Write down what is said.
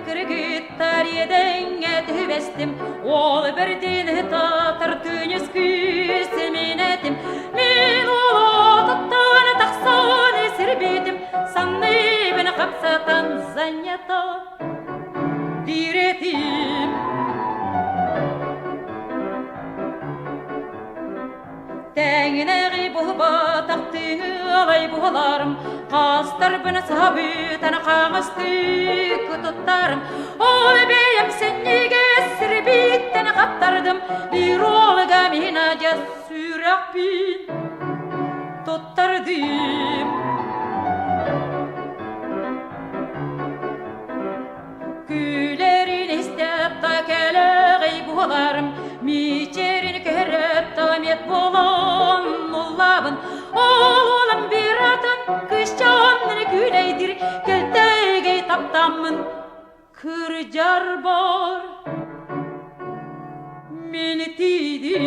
кыргыттар иэдэҥҥэ түбэстим, Ол бэрдин татар күнүс күүс мин этим, Мин улуутуттан тахсан сирбитим, Санныбын хапсатан занята диретим. Тэҥинэҕи буһубатах тыҥылай буһаларым, Хастарбын сабытан хаҥастыы кутуттарым. Ол бэйэм сэнньигэ сирбиттэн хаптардым, Биир уолга мин адьас сүрэхпин туттардым. Күлэрин истэп да кэлэҕэй буоларым, Мичэрин көрөп да мет буолан уллабын. Ол уолам бир атын кыысчааннын күлэйдир, Кэлтэгэй таптаммын кырдьар бар. Мин тиийдим.